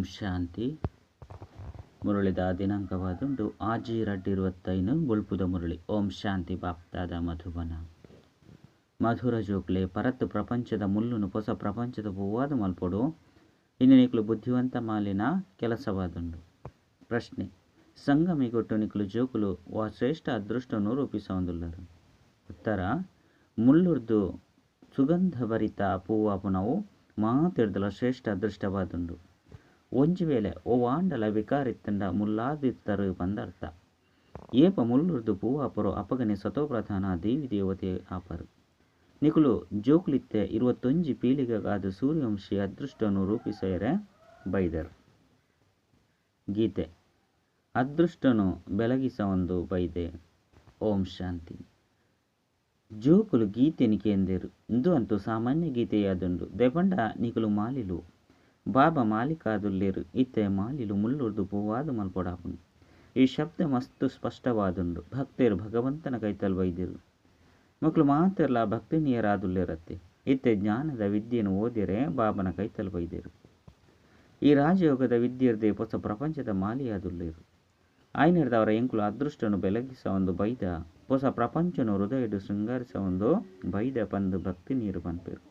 ಓಂ ಶಾಂತಿ. ಮುರಳಿದ ದಿನಾಂಕವಾದುಂಡು 6/2/25 ಬೊಲ್ಪುದ ಮುರಳಿ. ಓಂ ಶಾಂತಿ. ಬಾಪ್ತಾದ ಮಧುಬನ. ಮಧುರ ಜೋಕ್ಲೆ ಪರತ್ ಪ್ರಪಂಚದ ಮುಲ್ಲುನು ಹೊಸ ಪ್ರಪಂಚದ ಪೂವಾದ ಮಲ್ಪೊಡು ಇನ್ನು ನಿಕ್ಲು ಬುದ್ಧಿವಂತ ಮಾಲಿನ ಕೆಲಸವಾದುಂಡು. ಪ್ರಶ್ನೆ: ಸಂಗಮಿಗೊಟ್ಟು ನಿಕ್ಲು ಜೋಕುಲು ವಾ ಶ್ರೇಷ್ಠ ಅದೃಷ್ಟವನ್ನು ರೂಪಿಸೊಂದುಲ್ಲರು? ಉತ್ತರ: ಮುಳ್ಳುರ್ದು ಸುಗಂಧಭರಿತ ಪೂವಾಪುನವು ಮಾತೆರ್ದಲ ಶ್ರೇಷ್ಠ ಅದೃಷ್ಟವಾದುಂಡು. ಒಂಜಿ ವೇಳೆ ಓವಾಂಡಲ ವಿಕಾರಿತ್ತಂಡ ಮುಲ್ಲಾದಿತ್ತರು ಪಂದರ್ಥ. ಏಪ ಮುಳ್ಳುರ್ದು ಪೂವಾಪರು ಅಪಗನೆ ಸತೋಪ್ರಧಾನ ದೇವಿ ದೇವತೆ ಆಪರು. ನಿಕುಲು ಜೋಕುಲಿತ್ತೆ 21 ಪೀಳಿಗೆಗಾದ ಸೂರ್ಯವಂಶಿ ಅದೃಷ್ಟವನ್ನು ರೂಪಿಸೆರೆ ಬೈದರು. ಗೀತೆ ಅದೃಷ್ಟನು ಬೆಳಗಿಸ ಒಂದು ಬೈದೆ. ಓಂ ಶಾಂತಿ. ಜೋಕುಲು ಗೀತೆನಿ ಕೇಂದೇರು ಇಂದು ಅಂತೂ ಸಾಮಾನ್ಯ ಗೀತೆಯಾದುಂಡು. ದೇಪಂಡ ನಿಕುಲು ಮಾಲಿಲು ಬಾಬಾ ಮಾಲಿಕಾದುಲ್ಲೇರು. ಇತ್ತೆ ಮಾಲಿಲು ಮುಳ್ಳುರ್ದು ಪೂವಾದ ಮಲ್ಪೊಡಾಪುನು. ಈ ಶಬ್ದ ಮಸ್ತು ಸ್ಪಷ್ಟವಾದುಂಡು. ಭಕ್ತರು ಭಗವಂತನ ಕೈತಲ್ ಬೈದಿರು. ಮಕ್ಕಳು ಮಾತೆರ್ಲ ಭಕ್ತಿನಿಯರಾದುಲ್ಲೇರತ್ತೆ. ಇತ್ತೆ ಜ್ಞಾನದ ವಿದ್ಯೆಯನ್ನು ಓದಿರೆ ಬಾಬನ ಕೈತಲ್ ಬೈದಿರು. ಈ ರಾಜಯೋಗದ ವಿದ್ಯೆರ್ದೆ ಹೊಸ ಪ್ರಪಂಚದ ಮಾಲಿಯಾದುಲ್ಲೇರು. ಆಯ್ನೆರ್ದವರ ಎಂಕುಲು ಅದೃಷ್ಟನು ಬೆಳಗಿಸ ಒಂದು ಬೈದ, ಹೊಸ ಪ್ರಪಂಚನು ಹೃದಯಡು ಶೃಂಗಾರಿಸ ಒಂದು ಬೈದ ಪಂದು ಭಕ್ತಿ ನೀರು ಪನ್ಪೇರು.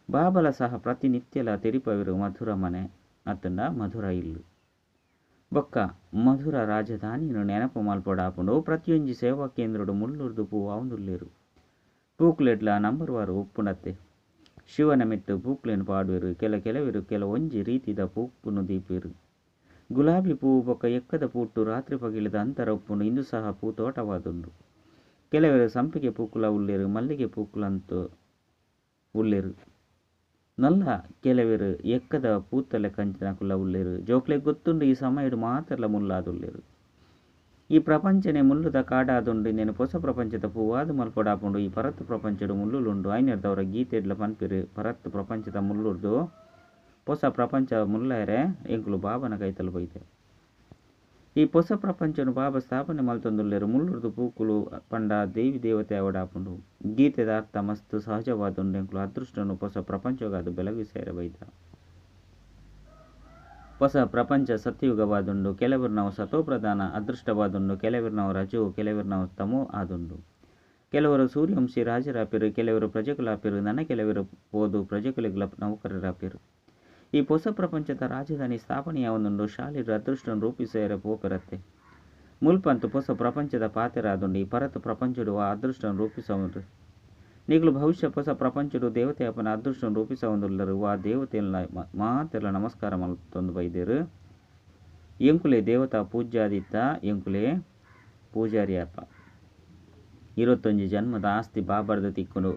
ಬಾಬಲ ಸಹ ಪ್ರತಿನಿತ್ಯಲ ತೆರಿಪವಿರು ಮಧುರ ಮನೆ ಅತ್ತಂಡ ಮಧುರ ಇಲ್ಲು ಬೊಕ್ಕ ಮಧುರ ರಾಜಧಾನಿಯನ್ನು ನೆನಪು ಮಲ್ಪೊಡಾಪುಂಡು. ಪ್ರತಿಯೊಂಜಿ ಸೇವಾ ಕೇಂದ್ರಡು ಮುಳ್ಳುರ್ದು ಪೂವಾವುಂದುಲ್ಲೇರು. ಪೂಕ್ಲೆಡ್ಲ ನಂಬರ್ ವಾರು ಉಪ್ಪುನತ್ತೆ. ಶಿವನ ಮಿತ್ತು ಪೂಕ್ಲೆನ್ ಪಾಡುವೆರು. ಕೆಲವೆರು ಕೆಲವೊಂಜಿ ರೀತಿದ ಪೂಕುನು ದೀಪೇರು. ಗುಲಾಬಿ ಪೂವು ಬೊಕ್ಕ ಎಕ್ಕದ ಪೂಟ್ಟು ರಾತ್ರಿ ಪಗಿಲಿದ ಅಂತರ ಉಪ್ಪುಂಡು. ಇಂದು ಸಹ ಪೂ ತೋಟವಾದುಂಡು. ಕೆಲವರು ಸಂಪಿಗೆ ಪೂಕುಲ ಉಲ್ಲೇರು, ಮಲ್ಲಿಗೆ ಪೂಕುಲಂತೂ ಉಲ್ಲೇರು. ನಲ್ಲ ಕೆಲವರು ಎಕ್ಕದ ಪೂತಲೆ ಕಂಚಿನಕುಲ ಉಲ್ಲೇರು. ಜೋಕ್ಲೆ ಗೊತ್ತುಂಡು ಈ ಸಮಯಡು ಮಾತ್ರಲ ಮುಲ್ಲಾದುಲ್ಲೇರು. ಈ ಪ್ರಪಂಚನೆ ಮುಳ್ಳುದ ಕಾಡಾದುಂಡು. ಇನ್ನೇನು ಹೊಸ ಪ್ರಪಂಚದ ಪೂವಾದ ಮಲ್ಪೊಡಾಪುಂಡು. ಈ ಪರತ್ ಪ್ರಪಂಚಡು ಮುಳ್ಳುಲುಂಡು. ಐನೆರ್ದವರ ಗೀತೆಡ್ಲ ಪನ್ಪಿರು ಪರತ್ ಪ್ರಪಂಚದ ಮುಳ್ಳುರ್ದು ಹೊಸ ಪ್ರಪಂಚ ಮುಲ್ಲರೆ ಎಂಕುಲು ಬಾಬನ ಕೈತಲು ಬೈದೆ. ಈ ಹೊಸ ಪ್ರಪಂಚನು ಬಾಬಾ ಸ್ಥಾಪನೆ ಮಲ್ತೊಂದುಲ್ಲೇರು. ಮುಳ್ಳುರ್ದು ಪೂಕುಲು ಪಂಡ ದೇವಿ ದೇವತೆ ಅವಡಾಪುಂಡು. ಗೀತೆದ ಅರ್ಥ ಮಸ್ತ್ ಸಹಜವಾದುಂಡು. ಎಂಕುಲು ಅದೃಷ್ಟನು ಹೊಸ ಪ್ರಪಂಚಗಾದು ಬೆಳಗಿಸೇರ ಬೈದ. ಹೊಸ ಪ್ರಪಂಚ ಸತ್ಯಯುಗವಾದುಂಡು. ಕೆಲವರು ನಾವು ಸತೋಪ್ರಧಾನ ಅದೃಷ್ಟವಾದುಂಡು. ಕೆಲವರು ನಾವು ರಜೋ, ಕೆಲವರು ನಾವು ತಮೋ ಆದುಂಡು. ಕೆಲವರು ಸೂರ್ಯವಂಶಿ ರಾಜರಾಪಿರು, ಕೆಲವರು ಪ್ರಜೆಕುಲಾಪಿರು, ನನ್ನ ಕೆಲವರು ಪೋದು ಪ್ರಜೆಕುಲಿಗ್ಲ ನೌಕರರಾಪಿರು. ಈ ಹೊಸ ಪ್ರಪಂಚದ ರಾಜಧಾನಿ ಸ್ಥಾಪನೆಯಾವೊಂದುಂಡು. ಶಾಲೆಡು ಅದೃಷ್ಟನು ರೂಪಿಸೇರ ಪೋಪೆರತ್ತೆ. ಮುಲ್ಪಂತು ಹೊಸ ಪ್ರಪಂಚದ ಪಾತೆರಾದುಂಡು. ಈ ಪರತ್ ಪ್ರಪಂಚಡು ಆ ಅದೃಷ್ಟನು ರೂಪಿಸವುಂಡು. ನೀಗಳು ಭವಿಷ್ಯ ಹೊಸ ಪ್ರಪಂಚಡು ದೇವತೆ ಅಪ್ಪನ ಅದೃಷ್ಟನು ರೂಪಿಸವುಂದುಲ್ಲರು. ಆ ದೇವತೆಲ್ಲ ಮಾತೆಲ್ಲ ನಮಸ್ಕಾರ ಮಲ್ತೊಂದು ಬೈದೇರು. ಎಂಕುಲೆ ದೇವತಾ ಪೂಜ್ಯಾದಿತ್ತ ಎಂಕುಲೆ ಪೂಜಾರಿ ಅಪ್ಪ. 21 ಜನ್ಮದ ಆಸ್ತಿ ಬಾಬರ್ದ ತಿಕ್ಕೊಂಡು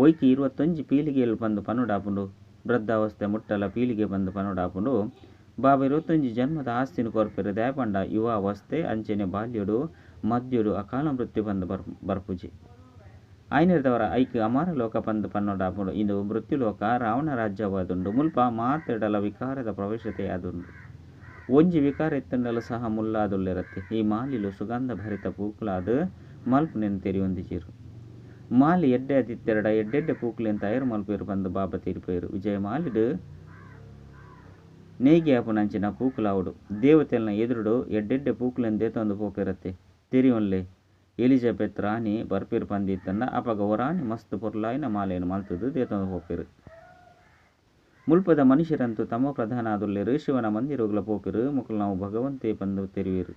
ಒಯ್ಕಿ 21 ಪೀಳಿಗೆಯಲ್ಲಿ ಬಂದು ಪನ್ನುಡಾಪುಂಡು. ವೃದ್ಧಾವಸ್ಥೆ ಮುಟ್ಟಲ ಪೀಳಿಗೆ ಬಂದು ಪನ್ನುಡಾಪುಂಡು. ಬಾಬಾ 21 ಜನ್ಮದ ಆಸ್ತಿನ ಕೊರ್ಪೆರು. ದಯಪಂಡ ಯುವಾವಸ್ಥೆ ಅಂಚನೆ ಬಾಲ್ಯಡು ಮದ್ಯಡು ಅಕಾಲ ಮೃತ್ಯು ಬಂದು ಬರ್ಪುಜಿ. ಐನೆರ್ದವರ ಐಕ್ ಅಮಾರ ಲೋಕ ಪಂದು ಪನ್ನೊಡಾಪುಂಡು. ಇಂದು ಮೃತ್ಯುಲೋಕ ರಾವಣ ರಾಜ್ಯವಾದುಂಡು. ಮುಲ್ಪ ಮಾತೆಡಲ ವಿಕಾರದ ಪ್ರವೇಶತೆಯಾದುಂಡು. ಒಂಜಿ ವಿಕಾರ ಎತ್ತಂಡಲ ಸಹ ಮುಲ್ಲಾದುಲ್ಲೆರತ್ತೆ. ಈ ಮಾಲಿಲು ಸುಗಂಧ ಭರಿತ ಪೂಕುಲಾದ ಮಲ್ಪುನೆನ್ ತೆರಿಯೊಂದಿಜೆರು. ಮಾಲಿ ಎಡ್ಡೆ ಅದಿತ್ತೆರಡ ಎಡ್ಡೆಡ್ಡೆ ಪೂಕುಲೆನ್ ತಯಾರು ಮಲ್ಪೇರು ಪಂದು ಬಾಬಾ ತೆರಿಪೇರು. ವಿಜಯ ಮಾಲಿಡು ನೇಯ್ಗೆ ಆಪುನಂಚಿನ ಪೂಕುಲಾವುಡು. ದೇವತೆಲ್ನ ಎದುರುಡು ಎಡ್ಡೆಡ್ಡೆ ಪೂಕುಲೆನ್ ದೇತೊಂದು ಪೋಪೆರತ್ತೆ. ತೆರಿಯೊನ್ಲೆ ಎಲಿಜಬೆತ್ ರಾಣಿ ಬರ್ಪೇರು ಪಂದಿತ್ತಂಡ ಅಪಗ ಒರಾಣಿ ಮಸ್ತ್ ಪೊರ್ಲಾಯಿನ ಮಾಲೆಯನ್ನು ಮಲ್ತದು ದೇತೊಂದು ಪೋಪೆರು. ಮುಲ್ಪದ ಮನುಷ್ಯರಂತೂ ತಮ್ಮ ಪ್ರಧಾನ ಆದುಲ್ಲೇರು. ಶಿವನ ಮಂದಿರೋಗ್ಲ ಪೋಪೆರು. ಮುಕುಲು ನಾವು ಭಗವಂತೆ ಪಂದು ತೆರಿವೇರು.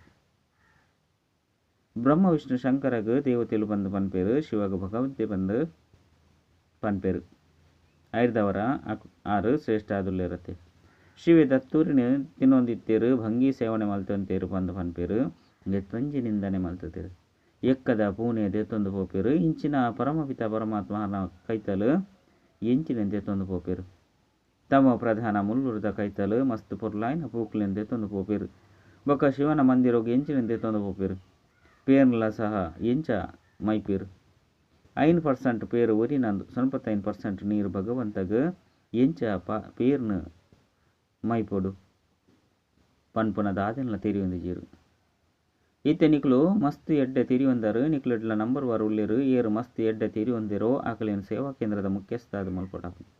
ಬ್ರಹ್ಮ ವಿಷ್ಣು ಶಂಕರಗ್ ದೇವತೆಲು ಬಂದು ಪನ್ಪೇರು. ಶಿವಗ ಭಗವಂತೆ ಬಂದು ಪನ್ಪೇರು. ಐರ್ದವರ ಆರು ಶ್ರೇಷ್ಠ ಆದುಲ್ಲೇರತ್ತೆ. ಶಿವೆ ದತ್ತೂರಿನ ತಿನ್ನೊಂದಿತ್ತೇರು, ಭಂಗಿ ಸೇವನೆ ಮಲ್ತೊಂತೇರು ಬಂದು ಪನ್ಪೇರು. ಎತ್ತೊಂಜಿ ನಿಂದನೆ ಮಲ್ತತೇರು. ಎಕ್ಕದ ಪೂನೆ ದೇತೊಂದು ಪೋಪೇರು. ಇಂಚಿನ ಪರಮಪಿತ ಪರಮಾತ್ಮ ಕೈತಲು ಎಂಚಿನ ದೇತೊಂದು ಪೋಪೇರು. ತಮ್ಮ ಪ್ರಧಾನ ಮುಲ್ಲೂರ್ದ ಕೈತಲು ಮಸ್ತ್ ಪೊರ್ಲಾಯಿನ ಪೂಕುಲೆನ್ ದೇತೊಂದು ಪೋಪೇರು. ಬೊಕ್ಕ ಶಿವನ ಮಂದಿರೋಗ ಎಂಚಿನ ದೇತೊಂದು ಪೋಪೇರು. ಪೇರ್ಲ ಸಹ ಎಂಚ ಮೈಪೇರು. 5% ಪೇರು ಒರಿನ 95% ನೀರು ಭಗವಂತಗ್ ಎಂಚ ಪೇರ್ನು ಮೈಪೊಡು ಪನ್ಪುನ ದಾದೆನ್ಲ ತೆರಿಯೊಂದಿಜೆರು. ಇತ್ತೆ ನಿಕ್ಲು ಮಸ್ತ್ ಎಡ್ಡೆ ತೆರಿಯೊಂದರು. ನಿಕ್ಲೆಡ್ಲ ನಂಬರ್ ವಾರು ಉಲ್ಲೇರು. ಏರು ಮಸ್ತ್ ಎಡ್ಡೆ ತೆರಿಯೊಂದಿರೋ ಆಕಲೇನು ಸೇವಾ ಕೇಂದ್ರದ ಮುಖ್ಯಸ್ಥಾದ ಮಲ್ಪೊಡಾಪುಂಡು.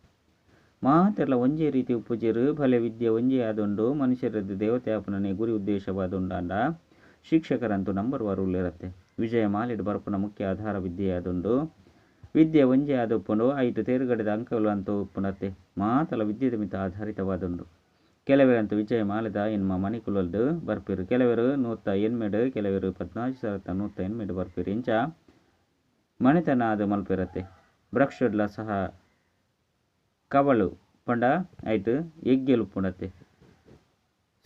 ಮಾತೆರ್ಲ ಒಂಜೇ ರೀತಿ ಉಪ್ಪುಜೆರ್. ಭಲೆ ವಿದ್ಯೆ ಒಂಜೇ ಆದುಂಡು. ಮನುಷ್ಯರದ್ದು ದೇವತೆ ಆಪುನನೇ ಗುರಿ ಉದ್ದೇಶವಾದುಂಡಾಂಡ ಶಿಕ್ಷಕರಂತೂ ನಂಬರ್ ವಾರ್ ಉಲ್ಲೆರತ್ತೆ. ವಿಜಯ ಮಾಲೆಡ್ ಬರ್ಪುನ ಮುಖ್ಯ ಆಧಾರ ವಿದ್ಯೆಯಾದುಂಡು. ವಿದ್ಯೆ ಒಂಜೇ ಆದುಪ್ಪುಂಡು. ಐಟ್ ತೇರ್ಗಡೆದ ಅಂಕಲು ಅಂತೂ ಉಪ್ಪುನತ್ತೆ. ಮಾತಲ ವಿದ್ಯೆದ ಮಿತ್ತ್ ಆಧಾರಿತವಾದುಂಡು. ಕೆಲವೆರಂತೂ ವಿಜಯ ಮಾಲೆದ ಎನ್ಮ ಮಣಿಕುಲಲ್ದ್ ಬರ್ಪೆರ್. ಕೆಲವೆರ್ 108ಡ್, ಕೆಲವೆರ್ 16,108ಡ್ ಬರ್ಪೆರ್. ಇಂಚ ಮನೆತನ ಆದ್ ಮಲ್ಪೆರತ್ತೆ. ವೃಕ್ಷಡ್ಲ ಸಹ ಕವಳು ಪಂಡ ಐಟ್ ಎಗ್ಗೆಲು ಉಪ್ಪುಂಡತ್ತೆ.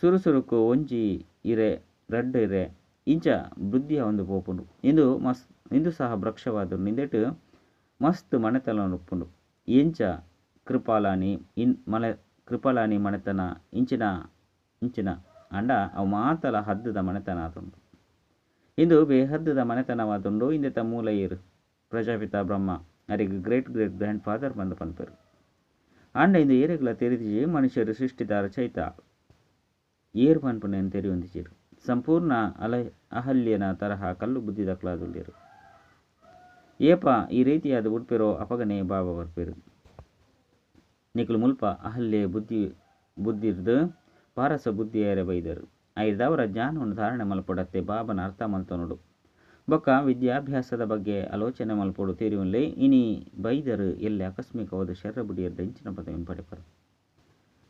ಸುರು ಸುರುಕು ಒಂಜಿ ಇರೆ ರಡ್ಡ್ ಇರೆ ಇಂಚ ವೃದ್ಧಿ ಆವೊಂದು ಪೋಪುಂಡು. ಇಂದು ಮಸ್ ಇಂದು ಸಹ ವೃಕ್ಷವಾದುಂಡು. ಇಂದೆಟ್ ಮಸ್ತ್ ಮನೆತನ ಉಪ್ಪುಂಡು. ಎಂಚ ಕೃಪಾಲಾನಿ ಇನ್ ಮಲೆ ಕೃಪಾಲಾನಿ ಮನೆತನ ಇಂಚಿನ ಇಂಚಿನ ಆಂಡ ಅವು ಮಾತಲ ಹದ್ದುದ ಮನೆತನ ಆದುಂಡು. ಇಂದು ಬೇಹದ್ದುದ ಮನೆತನವಾದುಂಡು. ಇಂದೆತ ಮೂಲ ಏರು ಪ್ರಜಾಪಿತ ಬ್ರಹ್ಮ ಅರೆಗ್ ಗ್ರೇಟ್ ಗ್ರೇಟ್ ಗ್ರ್ಯಾಂಡ್ ಫಾದರ್ ಪಂದ್ ಪನ್ಪೆರ್. ಆಂಡ ಇಂದು ಏರೆಗ್ಲ ತೆರಿದಿಜಿ. ಮನುಷ್ಯರು ಸೃಷ್ಟಿದ ರಚಯಿತ ಏರ್ ಪನ್ಪುನೇನ್ ತೆರಿಯೊಂದಿಜೆರ್. ಸಂಪೂರ್ಣ ಅಲ ಅಹಲ್ಯನ ತರಹ ಕಲ್ಲು ಬುದ್ಧಿದಕ್ಲಾದುಲ್ಲೆರ್. ಏಪ ಈ ರೀತಿಯಾದ ಉಡ್ಪೆರೋ ಅಪಗನೆ ಬಾಬಾ ಬರ್ಪೆರ್. ನಿಕುಲು ಮುಲ್ಪ ಅಹಲ್ಯೆ ಬುದ್ಧಿ ಬುದ್ಧಿರ್ದ್ ಪಾರಸ ಬುದ್ಧಿ ಆಯೆರೆ ಬೈದೆರ್. ಐರ್ದಾವರ ಜ್ಞಾನವನ್ನು ಧಾರಣೆ ಮಲ್ಪೊಡತ್ತೆ. ಬಾಬನ ಅರ್ಥ ಮಲ್ತೊನೊಡು. ಬೊಕ್ಕ ವಿದ್ಯಾಭ್ಯಾಸದ ಬಗ್ಗೆ ಆಲೋಚನೆ ಮಲ್ಪೊಡು ತೆರಿಯೊನ್ಲೆ. ಇನಿ ಬೈದರ್ ಎಲ್ಲೆ ಆಕಸ್ಮಿಕವಾದ್ ಶರೀರ ಬುಡಿಯೆರ್ಡ ಎಂಚಿನ ಪದವಿನ್ ಪಡೆಪರ್.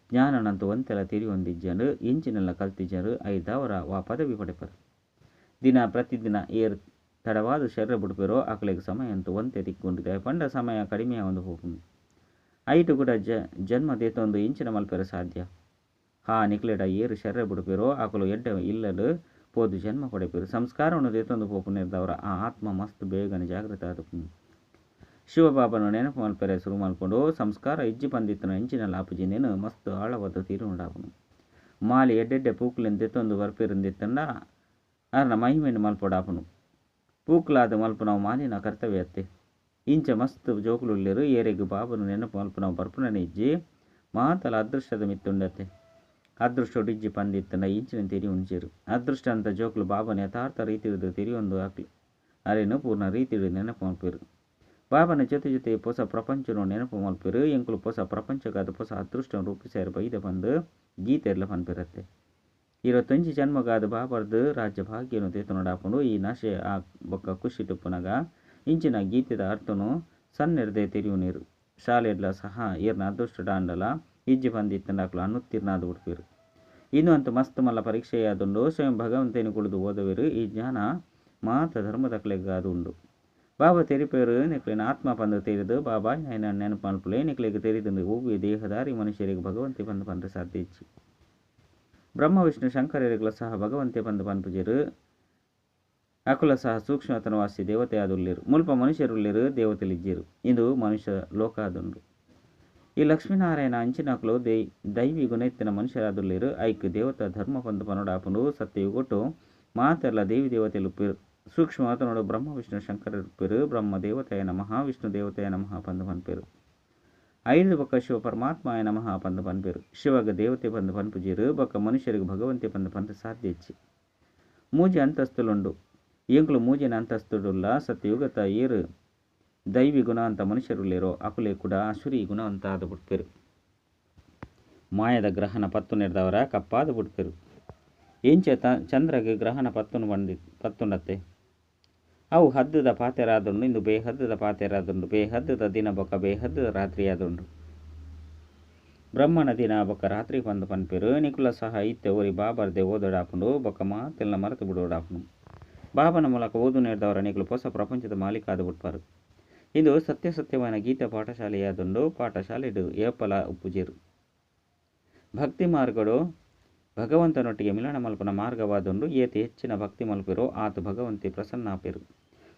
ಜ್ಞಾನನಂತೂ ಒಂತೆಲ ತೆರಿಯೊಂದಿಜ್ಜಂಡ್. ಎಂಚಿನೆಲ್ಲ ಕಲ್ತಿಜರ್. ಐರ್ದಾವರ ವಾ ಪದವಿ ಪಡೆಪರ್. ದಿನ ಪ್ರತಿದಿನ ಏರ್ ತಡವಾದ ಶರೀರ ಬುಡ್ಪೆರೋ ಅಕಲೆಗ್ ಸಮಯ ಅಂತೂ ಒಂತೆ ತಿಕ್ಕುಂಡು. ದಾಯೆ ಪಂಡ ಸಮಯ ಕಡಿಮೆ ಆವೊಂದು ಪೋಪುಂಡು. ಐಟ್ ಕೂಡ ಜನ್ಮ ದೆತೊಂದು ಎಂಚಿನ ಮಲ್ಪೆರೆ ಸಾಧ್ಯ. ಹಾ ನಿಕ್ಲೆಡ ಏರ್ ಶರೀರ ಬುಡ್ಪೆರೋ ಅಕುಲು ಎಡ್ಡೆ ಇಲ್ಲಡ್ ಪೋದು ಜನ್ಮ ಪಡೆಪೆರ್. ಸಂಸ್ಕಾರವನ್ನು ದೆತೊಂದು ಪೋಪುನೆರ್ದಾವರ ಆ ಆತ್ಮ ಮಸ್ತ್ ಬೇಗನೆ ಜಾಗೃತ ಆದುಪ್ಪುಂಡು. ಶಿವಬಾಬನ ನೆನಪು ಮಲ್ಪೆರೆ ಸುರು ಮಲ್ಪುಂಡು. ಸಂಸ್ಕಾರ ಇಜ್ಜಿ ಪಂದಿತ್ತನ ಎಂಚಿನ ಆಪುಜಿ. ಮಸ್ತ್ ಆಳವಾದ ತೀರುಂಡಾಪುಂಡು. ಮಾಲಿ ಎಡ್ಡೆಡ್ಡೆ ಪೂಕುಲೆನ್ ದೆತೊಂದು ಬರ್ಪೆರುಂದಿತ್ತಂಡ ಆರ್ನ ಮಹಿಮೆನ್ ಮಲ್ಪೊಡಾಪುಂಡು. ಪೂಕುಲಾದ್ ಮಲ್ಪುನವು ಮಾಲಿನ ಕರ್ತವ್ಯ ಅತ್ತೆ. ಇಂಚ ಮಸ್ತ್ ಜೋಕುಲುಲ್ಲೆರ್. ಏರೆಗ್ ಬಾಬನ ನೆನಪು ಮಲ್ಪುನವು ಬರ್ಪುನನೇ ಇಜ್ಜಿ. ಮಾತಲ ಅದೃಷ್ಟದ ಮಿತ್ತುಂಡತ್ತೆ. ಅದೃಷ್ಟೊಡು ಇಜ್ಜಿ ಪಂದಿತ್ತಂಡ ಇಂಚಿನ ತೆರಿಯೊಂಜೆರ್. ಅದೃಷ್ಟ ಅಂತ ಜೋಕುಲು ಬಾಬನ ಯಥಾರ್ಥ ರೀತಿಡ್ದು ತೆರಿಯೊಂದು ಅಕ್ಲು ಅರೆನ್ ಪೂರ್ಣ ರೀತಿಡ್ ನೆನಪು ಮಲ್ಪೆರ್. ಬಾಬನ ಜೊತೆ ಜೊತೆ ಪೊಸ ಪ್ರಪಂಚನು ನೆನಪು ಮಲ್ಪೆರ್. ಎಂಕುಲು ಪೊಸ ಪ್ರಪಂಚಗಾದ ಪೊಸ ಅದೃಷ್ಟ ರೂಪಿಸಾಯೆರ್ ಬೈದ ಪಂದ್ ಗೀತೆರ್ಲ ಪನ್ಪೆರತ್ತೆ. 21 ಜನ್ಮಗಾದ ಬಾಬರ್ದು ರಾಜ್ಯ ಭಾಗ್ಯನು ದೆತೊನೊಡಾಪುಂಡು. ಈ ನಶೆ ಆ ಬೊಕ್ಕ ಖುಷಿ ತುಪ್ಪುನಗ ಇಂಚಿನ ಗೀತೆದ ಅರ್ಥನು ಸನ್ನೆರ್ದೆ ತೆರಿಯುನೇರು. ಶಾಲೆಡ್ಲ ಸಹ ಏರ್ನ ಅದೃಷ್ಟಡ್ ಆಂಡಲ ಇಜ್ಜಿ ಪಂದಿತ್ತಂಡ ಅಕುಲು ಅನುತ್ತೀರ್ಣ ಆದ್ ಬಿಡ್ಪೆರ್. ಇಂದು ಅಂತೂ ಮಸ್ತ್ ಮಲ್ಲ ಪರೀಕ್ಷೆಯಾದುಂಡು. ಸ್ವಯಂ ಭಗವಂತನ ಕುಳಿದು ಓದವೆರು. ಈ ಜ್ಞಾನ ಮಾತ ಧರ್ಮದಕ್ಲೆಗಾದ್ ಉಂಡು. ಬಾಬಾ ತೆರಿಪೇರು ನಿಕ್ಲೆನ ಆತ್ಮ ಪಂದ್ ತೆರಿದು ಬಾಬಾ ನೈನ ನೆನಪು ಮಲ್ಪುಲೆ. ನಿಕ್ಲೆಗ್ ತೆರಿದುಂಡು ಒವ್ವೆ ದೇಹದಾರಿ ಮನುಷ್ಯರಿಗೆ ಭಗವಂತೆ ಪಂದ್ ಪಂಡ್ರೆ ಸಾಧ್ಯ ಇಜ್ಜಿ. ಬ್ರಹ್ಮ ವಿಷ್ಣು ಶಂಕರರಿಗ್ಲ ಸಹ ಭಗವಂತೆ ಪಂದ್ ಪನ್ಪುಜೆರ್. ಅಕುಲ ಸಹ ಸೂಕ್ಷ್ಮತನವಾಸಿ ದೇವತೆ ಆದುಲ್ಲೆರ್. ಮುಲ್ಪ ಮನುಷ್ಯರುಲ್ಲೆರ್, ದೇವತೆಲಿಜ್ಜೆರ್. ಇಂದು ಮನುಷ್ಯ ಲೋಕ ಆದುಂಡು. ಈ ಲಕ್ಷ್ಮೀನಾರಾಯಣ ಅಂಚಿನಕುಲು ದೈವಿ ಗುಣ ಇತ್ತಿನ ಮನುಷ್ಯರಾದುಲ್ಲೆರ್. ಐಕ್ ದೇವತಾ ಧರ್ಮ ಪಂದ್ ಪನೊಡಾಪುಂಡು. ಸತ್ಯಯುಗೊಟ್ಟು ಮಾತೆರ್ಲ ದೇವಿ ದೇವತೆಲು ಉಪ್ಪೆರ್. ಸೂಕ್ಷ್ಮವತನೋಡು ಬ್ರಹ್ಮ ವಿಷ್ಣು ಶಂಕರರುಪ್ಪೆರ್. ಬ್ರಹ್ಮ ದೇವತೆಯ ನಮಃ, ವಿಷ್ಣು ದೇವತೆಯ ನಮಃ ಪಂದ್ ಪನ್ಪೆರ್. ಐರ್ದ್ ಬೊಕ್ಕ ಶಿವ ಪರಮಾತ್ಮಾಯ ನಮಃ ಪಂದ್ ಪನ್ಪೆರ್. ಶಿವಗ ದೇವತೆ ಪಂದ್ ಪನ್ಪುಜೆರ್. ಬೊಕ್ಕ ಮನುಷ್ಯರಿಗೆ ಭಗವಂತೆ ಪಂದ್ ಪನ್ರೆ ಸಾಧ್ಯ ಇಜ್ಜಿ. ಮೂಜಿ ಅಂತಸ್ತುಲುಂಡು. ಎಂಕುಲು ಮೂಜಿನ ಅಂತಸ್ತುಡುಲ್ಲ. ಸತ್ಯಯುಗತ ಏರು ದೈವಿ ಗುಣವಂತ ಮನುಷ್ಯರುಲ್ಲೇರೋ ಅಕುಲೇ ಕೂಡ ಅಸುರಿ ಗುಣವಂತ ಆದ್ ಬಿಡ್ಪೆರ್. ಮಾಯದ ಗ್ರಹಣ ಪತ್ತು ನೆರ್ದವರ ಕಪ್ಪಾದ್ ಬಿಡ್ಪೆರ್. ಎಂಚ ಚಂದ್ರಗೆ ಗ್ರಹಣ ಪತ್ತುನು ಪಂಡಿ ಪತ್ತುಂಡತ್ತೆ. ಅವು ಹದ್ದುದ ಪಾತೆರಾದುಂಡು. ಇಂದು ಬೇಹದ್ದುದ ಪಾತೆರಾದುಂಡು. ಬೇಹದ್ದುದ ದಿನ ಬೊಕ್ಕ ಬೇಹದ್ದುದ ರಾತ್ರಿ ಆದುಂಡು. ಬ್ರಹ್ಮನ ದಿನ ಬೊಕ್ಕ ರಾತ್ರಿ ಪಂದ್ ಪನ್ಪೆರ್. ನಿಕುಲ ಸಹ ಇತ್ತೆ ಒರಿ ಬಾಬರ್ದೆ ಓದೊಡಾಪುಂಡು. ಬೊಕ್ಕ ಮಾತೆಲ್ಲ ಮರೆತು ಬಿಡೋಡಾಪುಂಡು. ಬಾಬನ ಮೂಲಕ ಓದು ನೆರ್ದವರ ನಿಕುಲು ಪೊಸ ಪ್ರಪಂಚದ ಮಾಲೀಕ ಆದ್ ಬಿಡ್ಪಾರು. ಇಂದು ಸತ್ಯ ಸತ್ಯವಾದ ಗೀತಾ ಪಾಠಶಾಲೆಯಾದುಂಡು. ಪಾಠಶಾಲೆಡ್ ಏಪಲ ಉಪ್ಪುಜೆರ್. ಭಕ್ತಿ ಮಾರ್ಗಡು ಭಗವಂತನೊಟ್ಟಿಗೆ ಮಿಲನ ಮಲ್ಪುನ ಮಾರ್ಗವಾದುಂಡು. ಏತ್ ಹೆಚ್ಚಿನ ಭಕ್ತಿ ಮಲ್ಪೆರೋ ಆತ್ ಭಗವಂತೆ ಪ್ರಸನ್ನ ಆಪೆರು.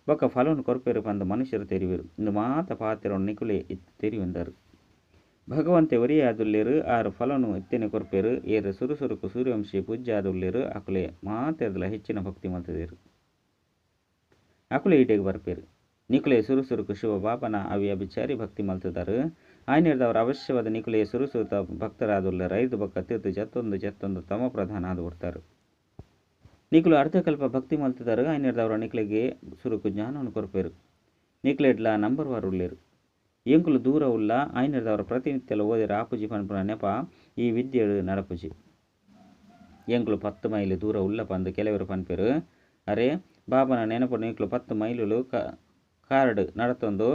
ಬೊಕ್ಕ ಫಲವನ್ನು ಕೊರ್ಪೆರು ಪಂದ್ ಮನುಷ್ಯರು ತೆರಿವೆರು. ಇಂದು ಮಾತ ಪಾತೆರೊ ನಿಕುಲೇ ಇತ್ ತೆರಿಯೊಂದರು. ಭಗವಂತೆ ಒರಿಯಾದುಲ್ಲೆರ್. ಆರ್ ಫಲನು ಇತ್ತೆನೆ ಕೊರ್ಪೆರು. ಏರ್ ಸುರು ಸುರುಕು ಸೂರ್ಯವಂಶಿ ಪೂಜ್ಯಾದುಲ್ಲೆರ್ ಅಕುಲೇ ಮಾತೆರ್ದಲ ಹೆಚ್ಚಿನ ಭಕ್ತಿ ಮಲ್ತುದೆರ್. ಅಕುಲೇ ಈಡೆಗ್ ಬರ್ಪೆರು. ನಿಕುಲೇ ಸುರು ಸುರುಕು ಶಿವ ಬಾಬನ ಅವ್ಯಭಿಚಾರಿ ಭಕ್ತಿ ಮಲ್ತುದಾರು. ಆಯ್ನೆರ್ದವರ ಅವಶ್ಯವಾದ ನಿಕುಲೇ ಸುರು ಸುರುತ ಭಕ್ತರಾದುಲ್ಲೆರ್. ಐರ್ದ್ ಬೊಕ್ಕ ತಿರ್ತು ಜತ್ತೊಂದು ಜತ್ತೊಂದು ತಮ ಪ್ರಧಾನ ಆದ್ ಬಿಡ್ತಾರೆ. ನಿಕುಲು ಅರ್ಧಕಲ್ಪ ಭಕ್ತಿ ಮಲ್ತುದಾರು. ಆಯ್ನೆರ್ದವರ ನಿಕುಲೆಗೆ ಸುರುಕು ಜ್ಞಾನವನ್ನು ಕೊರ್ಪೆರು. ನಿಕ್ಲೆಡ್ಲ ನಂಬರ್ ವಾರ್ ಉಲ್ಲೆರ್. ಎಂಕುಲು ದೂರ ಉಲ್ಲ ಆಯ್ನದವರ ಪ್ರತಿನಿತ್ಯಲ ಓದಿರ ಆಪುಜಿ ಪನ್ಪುನ ನೆಪ ಈ ವಿದ್ಯೆಡು ನಡಪುಜಿ. ಎಂಕುಲು 10 ಮೈಲ್ ದೂರ ಉಲ್ಲ ಪಂದ್ ಕೆಲವರು ಪನ್ಪೆರು. ಅರೆ ಬಾಬನ ನೆನಪು ನಿಕುಲು 10 ಮೈಲುಲು ಕಾರ್ಡ್ ನಡತೊಂದು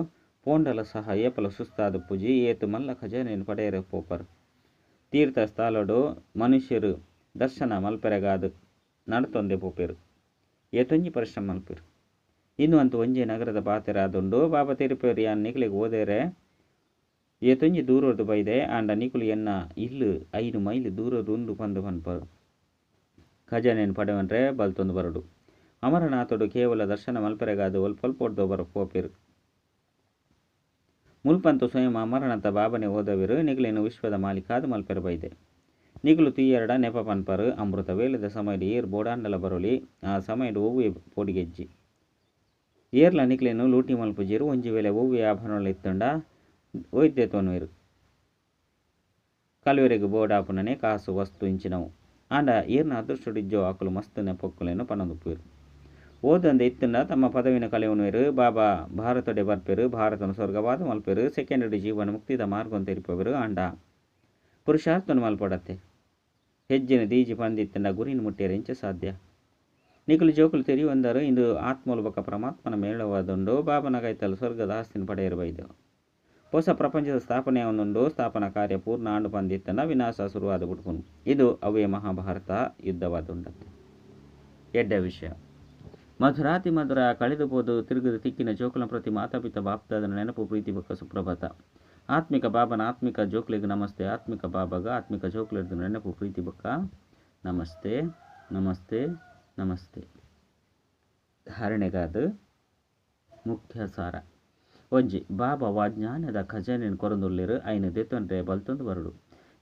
ಪೋಂಡಲ ಸಹ ಏಪಲ ಸುಸ್ತಾದುಪ್ಪುಜಿ. ಏತ್ ಮಲ್ಲ ಖಜಾನೆನ್ ಪಡೆಯರೆ ಪೋಪರ್. ತೀರ್ಥ ಸ್ಥಳಡು ಮನುಷ್ಯರು ದರ್ಶನ ಮಲ್ಪೆರೆಗಾದ್ ನಡತೊಂದೆ ಪೋಪೆರು. ಏತೊಂಜಿ ಪರಿಶ್ರಮ ಮಲ್ಪೆರು. ಇಂದು ಅಂತೂ ಒಂಜೇ ನಗರದ ಪಾತೆರಾದುಂಡು. ಬಾಬಾ ತೆರಿಪೇರು ಯಾನ್ ನಿಕುಲೆಗ್ ಓದೇರೆ ಏತೊಂಜಿ ದೂರೊರ್ದು ಬೈದೆ ಆಂಡ ನಿಕುಲು ಎನ್ನ ಇಲ್ಲು 5 ಮೈಲ್ ದೂರೊರ್ದು ಉಂಡು ಪಂದ್ ಪನ್ಪರು. ಖಜಾನೆನ್ ಪಡೆವನ್ರೆ ಬಲ್ತೊಂದು ಬರಡು. ಅಮರನಾಥೋಡು ಕೇವಲ ದರ್ಶನ ಮಲ್ಪೆರೆಗಾದ್ ಒಲ್ಪೊಲ್ಪೊರ್ದು ಪೋಪೆರು. ಮುಲ್ಪಂತು ಸ್ವಯಂ ಅಮರನಾಥ ಬಾಬನೆ ಓದವೆರು. ನಿಕುಲೆನ್ ವಿಶ್ವದ ಮಾಲೀಕಾದ್ ಮಲ್ಪೆರೆ ಬೈದೆ. ನಿಕುಲು ತೂಯರ್ಡ ನೆಪ ಪನ್ಪರು. ಅಮೃತ ವೇಳೆದ ಸಮಯಡ್ ಏರ್ ಬೋಡಾಂಡಲ ಬರೊಲಿ. ಆ ಸಮಯಡ್ ಒವ್ವೆ ಪೋಡಿಗೆಜ್ಜಿ. ಏರ್ಲ ನಿಕುಲೆನ್ ಲೂಟಿ ಮಲ್ಪುಜೆರು. ಒಂಜಿ ವೇಳೆ ಒವ್ವೆ ಆಭರಣ ಇತ್ತುಂಡ ಒಯ್ದೆ ತೊನುವೆರು. ಕಲ್ವೆರೆಗ್ ಬೋಡಾಪುನನೆ ಕಾಸು ವಸ್ತು ಇಂಚಿನವು. ಆಂಡ ಏರ್ನ ಅದೃಷ್ಟಡಿಜ್ಜೋ ಅಕುಲು ಮಸ್ತ್ ನೆಪೊಕ್ಕುಲೆನ್ ಪನೊಂದುಪ್ಪುವೆರು. ಓದಂದೆ ಇತ್ತುಂಡ ತಮ್ಮ ಪದವಿನ ಕಳೆವೊನುವೆರು. ಬಾಬಾ ಭಾರತಡೆ ಬರ್ಪೆರು. ಭಾರತನ ಸ್ವರ್ಗವಾದ ಮಲ್ಪೆರು. ಸೆಕೆಂಡ್ ಜೀವನ ಮುಕ್ತಿದ ಮಾರ್ಗನ್ ತೆರಿಪವೆರು. ಆಂಡ ಪುರುಷಾರ್ಥನ ಮಲ್ಪಡತ್ತೆ. ಹೆಜ್ಜೆನ ದೀಜಿ ಪಂದಿತ್ತುಂಡ ಗುರಿನ ಮುಟ್ಟೆರೆ ಎಂಚ ಸಾಧ್ಯ. ನಿಕುಲು ಜೋಕುಲು ತೆರಿಯೊಂದರು ಇಂದು ಆತ್ಮಲು ಬೊಕ್ಕ ಪರಮಾತ್ಮನ ಮೇಳವಾದುಂಡು. ಬಾಬನ ಕೈತಲ್ ಸ್ವರ್ಗದ ಆಸ್ತಿನ ಪಡೆಯರು ಬೈದು. ಹೊಸ ಪ್ರಪಂಚದ ಸ್ಥಾಪನೆ ಉಂಡು. ಸ್ಥಾಪನಾ ಕಾರ್ಯ ಪೂರ್ಣ ಆಂಡು ಪಂದಿತ್ತಂಡ ವಿನಾಶ ಶುರುವಾದ ಬಿಡ್ಪುನು. ಇದು ಅವೇ ಮಹಾಭಾರತ ಯುದ್ಧವಾದುಂಡತ್ತೆ. ಎಡ್ಡೆ ವಿಷಯ. ಮಧುರಾತಿ ಮಧುರ ಕಳೆದು ಪೋದು ತಿರುಗದು ತಿಕ್ಕಿನ ಜೋಕುಲ ಪ್ರತಿ ಮಾತಾಪಿತ ಬಾಪ್ತಾದನ ನೆನಪು ಪ್ರೀತಿ ಬೊಕ್ಕ ಸುಪ್ರಭಾತ. ಆತ್ಮಿಕ ಬಾಬನ ಆತ್ಮಿಕ ಜೋಕ್ಲೆಗ್ ನಮಸ್ತೆ. ಆತ್ಮಿಕ ಬಾಬಾಗ ಆತ್ಮಿಕ ಜೋಕ್ಲೆರ್ದು ನೆನಪು ಪ್ರೀತಿ ಬೊಕ್ಕ ನಮಸ್ತೆ ನಮಸ್ತೆ ನಮಸ್ತೆ. ಧಾರಣೆಗಾದ ಮುಖ್ಯ ಸಾರ. ಒಂಜಿ ಬಾಬಾ ವಾ ಜ್ಞಾನದ ಖಜಾನೆನ್ ಕೊರೊಂದುಲ್ಲೆರ್ ಐನ್ ದೆತೊನ್ರೆ ಬಲ್ತೊಂದು ಬರೊಡು.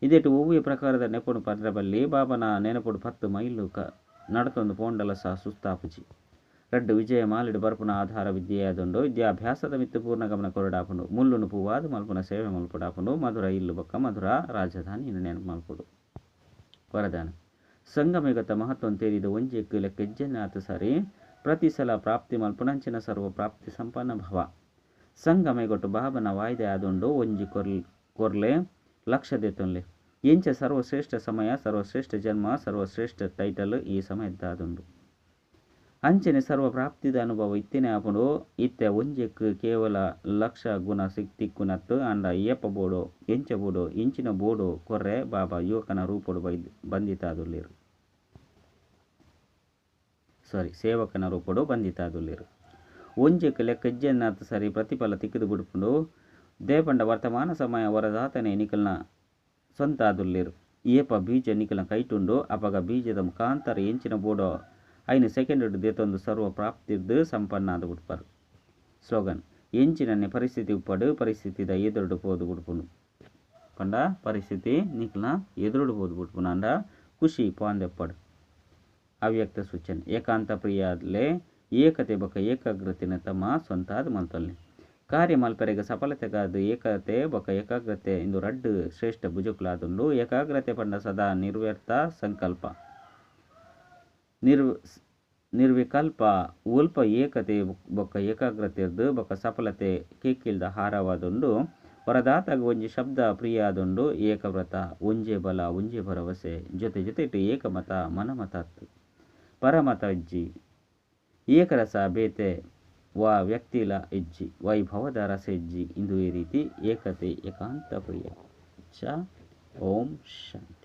ಇಂದೆಟ್ ಒವ್ವೆ ಪ್ರಕಾರದ ನೆಪೊನು ಪಂಡ್ರೆ ಬಲ್ಲಿ. ಬಾಬನ ನೆನಪುಡು 10 ಮೈಲು ನಡತೊಂದು ಪೋಂಡಲ ಸಹ ಸುಸ್ತಾಪುಜಿ. ರಡ್ಡ್ ವಿಜಯ ಮಾಲೆಡ್ ಬರ್ಪುನ ಆಧಾರ ವಿದ್ಯೆಯಾದುಂಡು. ವಿದ್ಯಾಭ್ಯಾಸದ ಮಿತ್ತ್ ಪೂರ್ಣ ಗಮನ ಕೊರೊಡಾಪುಂಡು. ಮುಲ್ಲುನು ಪೂವಾದ್ ಮಲ್ಪುನ ಸೇವೆ ಮಲ್ಪೊಡಾಪುಂಡು. ಮಧುರ ಇಲ್ಲು ಬೊಕ್ಕ ಮಧುರ ರಾಜಧಾನಿಯನ್ನು ನೆನಪು ಮಲ್ಪೊಡು. ವರದಾನ. ಸಂಗಮೇಗತ ಮಹತ್ವನ್ ತೆರಿದು ಒಂಜೆಕ್ ಲೆಕ್ಕೆಜ್ಜನಾತ್ ಸಾರಿ ಪ್ರತಿ ಸಲ ಪ್ರಾಪ್ತಿ ಮಲ್ಪುನಂಚಿನ ಸರ್ವ ಪ್ರಾಪ್ತಿ ಸಂಪನ್ನ ಭವ. ಸಂಗಮೇಗೊಟ್ಟು ಬಾಬನ ವಾಯ್ದೆ ಆದುಂಡು. ಒಂಜಿ ಕೊರ್ಲೆ ಲಕ್ಷ ದೆತೊನ್ಲೆ. ಇಂಚ ಸರ್ವಶ್ರೇಷ್ಠ ಸಮಯ, ಸರ್ವಶ್ರೇಷ್ಠ ಜನ್ಮ, ಸರ್ವಶ್ರೇಷ್ಠ ಟೈಟಲ್ ಈ ಸಮಯದ್ದಾದುಂಡು. ಅಂಚನೆ ಸರ್ವ ಪ್ರಾಪ್ತಿದ ಅನುಭವ ಇತ್ತನೆ ಆಪುಂಡು. ಇತ್ತೆ ಒಂಜೆಕ್ ಕೇವಲ ಲಕ್ಷ ಗುಣ ತಿಕ್ಕುನತ್ತು. ಆಂಡ ಏಪ ಬೋಡೋ ಎಂಚ ಬೋಡೋ ಇಂಚಿನ ಬೋಡೋ ಕೊರ್ರೆ ಬಾಬಾ ಯುವಕನ ರೂಪೊಡು ಬಂಧಿತಾದುಲ್ಲೆರು. ಸಾರಿ, ಸೇವಕನ ರೂಪೊಡು ಬಂಧಿತಾದುಲ್ಲೆರು. ಒಂಜೆಕ್ ಲೆಕ್ಕ ಸರಿ ಪ್ರತಿಫಲ ತಿಕ್ಕಿದು ಬಿಡ್ಪುಂಡು. ದೇಪಂಡ ವರ್ತಮಾನ ಸಮಯ ವರದಾತನೆ ನಿಕಲ್ನ ಸ್ವಂತ ಆದುಲ್ಲೆರು. ಏಪ ಬೀಜ ನಿಕಲ್ನ ಕೈಟುಂಡು ಅಪಗ ಬೀಜದ ಮುಖಾಂತರ ಎಂಚಿನ ಬೋಡೋ 5 ಸೆಕೆಂಡ್ ದೆತೊಂದು ಸರ್ವ ಪ್ರಾಪ್ತಿರ್ದು ಸಂಪನ್ನ ಆದ್ ಬಿಡ್ಪಾರು. ಸ್ಲೋಗನ್. ಎಂಚಿನನ್ನೆ ಪರಿಸ್ಥಿತಿ ಉಪ್ಪಡು ಪರಿಸ್ಥಿತಿದ ಎದುರುಡು ಪೋದು ಬಿಡ್ಪುಂಡು. ಪಂಡ ಪರಿಸ್ಥಿತಿ ನಿಕಲ್ನ ಎದುರುಡು ಪೋದು ಬಿಡ್ಪುಂಡು. ಅಂಡ ಖುಷಿ ಪಾಂದೆಪ್ಪಡು. ಅವ್ಯಕ್ತ ಸೂಚನೆ. ಏಕಾಂತ ಪ್ರಿಯಾದ್ಲೆ ಏಕತೆ ಬೊಕ್ಕ ಏಕಾಗ್ರತೆನ ತಮ್ಮ ಸ್ವಂತಾದ ಮಲ್ತೊಲ್ಲೆ. ಕಾರ್ಯ ಮಲ್ಪೆರೆಗ್ ಸಫಲತೆಗಾದ್ ಏಕತೆ ಬೊಕ್ಕ ಏಕಾಗ್ರತೆ ಇಂದು ರಡ್ಡ್ ಶ್ರೇಷ್ಠ ಭುಜಕುಲಾದುಂಡು. ಏಕಾಗ್ರತೆ ಪಂಡ ಸದಾ ನಿರ್ವ್ಯರ್ಥ ಸಂಕಲ್ಪ ನಿರ್ವಿಕಲ್ಪ. ಒಲ್ಪ ಏಕತೆ ಬೊಕ್ಕ ಏಕಾಗ್ರತೆರ್ದು ಬೊಕ್ಕ ಸಫಲತೆ ಕೇಕಿಲ್ದ ಹಾರವಾದುಂಡು. ವರದಾತಗ್ ಒಂಜಿ ಶಬ್ದ ಪ್ರಿಯಾದುಂಡು. ಏಕವ್ರತ. ಒಂಜೇ ಬಲ ಒಂಜೇ ಭರವಸೆ. ಜೊತೆ ಜೊತೆಟ್ ಏಕಮತ ಮನಮತ ಪರಮತ ಇಜ್ಜಿ. ಏಕರಸ ಬೇತೆ ವಾ ವ್ಯಕ್ತಿಲ ಇಜ್ಜಿ. ವೈಭವದ ರಸ ಇಜ್ಜಿ. ಇಂದು ಈ ರೀತಿ ಏಕತೆ ಏಕಾಂತ ಪ್ರಿಯ. ಚ ಓಂ ಶಾಂತಿ.